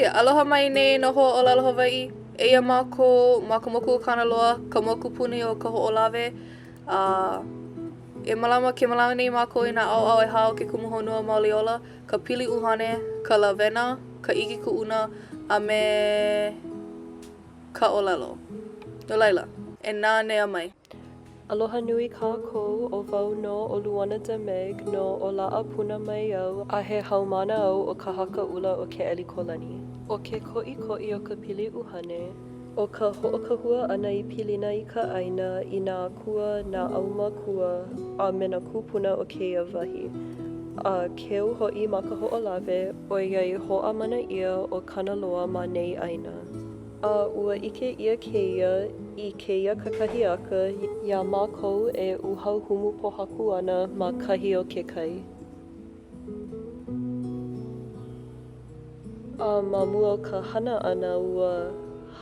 Ke aloha mai nei nā hoa ʻōlelo Hawaiʻi. Eia mākou ma ka moku o Kanaloa, ka mokupuni o Kahoʻolawe. A e mālama, ke mālama nei mākou i nā ʻaoʻao ʻehā o ke kumu honua mauli ola, ka pili ʻuhane, ka lawena, ka ʻike kuʻuna, a me ka ʻōlelo. No laila, e nanea mai. Aloha nui kākou, ʻo wau nō ʻo Luana DeMeg no ʻOlaʻa Puna mai au a he haumāna au o Ka Haka ʻUla o Keʻelikōlani. ʻO ke koʻikoʻi o ka pili ʻuhane, ʻo ka hoʻokahua ʻana i pilina i ka ʻāina, i nā akua, nā ʻaumākua, a me nā kūpuna o kēia wahi. A keu hoʻi ma Kahoʻolawe, ʻoiai hoʻāmana ʻia ʻo Kanaloa ma nei ʻāina. A ua ʻike ʻia kēia i kēia kakahiaka iā mākou e uhau humu pōhaku ana ma kahi o ke kai. A ma mua o ka hana ʻana ua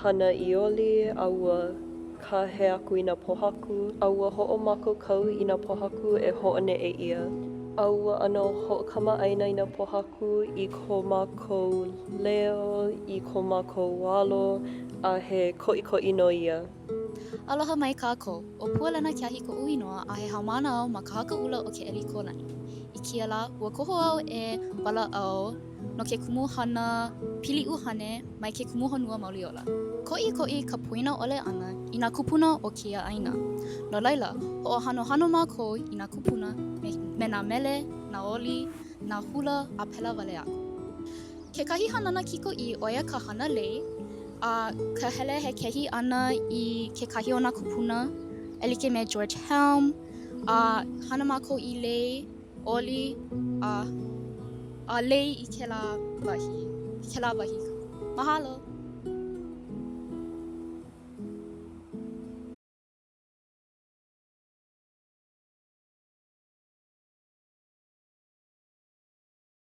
hana i oli a ua kāhea aku i nā pōhaku, a ua hoʻomākaukau i nā pōhaku e hoʻoneʻe ʻia. A ua ʻano hoʻokamaʻāina i nā pōhaku i ko mākou leo, i ko mākou alo, a he koʻikoʻi nō ia. Aloha mai kākou. ʻO Pualena Keahi koʻu inoa a he haumāna au ma Ka Haka ʻUla o Keʻelikōlani. I kēia lā, ua koho au e walaʻau no ke kumuhana pili ʻuhane mai ke kumu honua mauli ola. Koʻikoʻi ka poina ʻole ʻana i nā kūpuna o kēia ʻāina. No laila, hoʻohanohano mākou i nā kūpuna me, me nā mele, nā oli, nā hula a pēlā wale aku. Kekahi hanana kikoʻī ʻo ia ka hana lei, a ka hele hekehi ʻana i kekahi o nā kūpuna e like me George Helm, a hana mākou i lei, oli, a, a lei i kēlā wahi, kēlā wahi. Mahalo!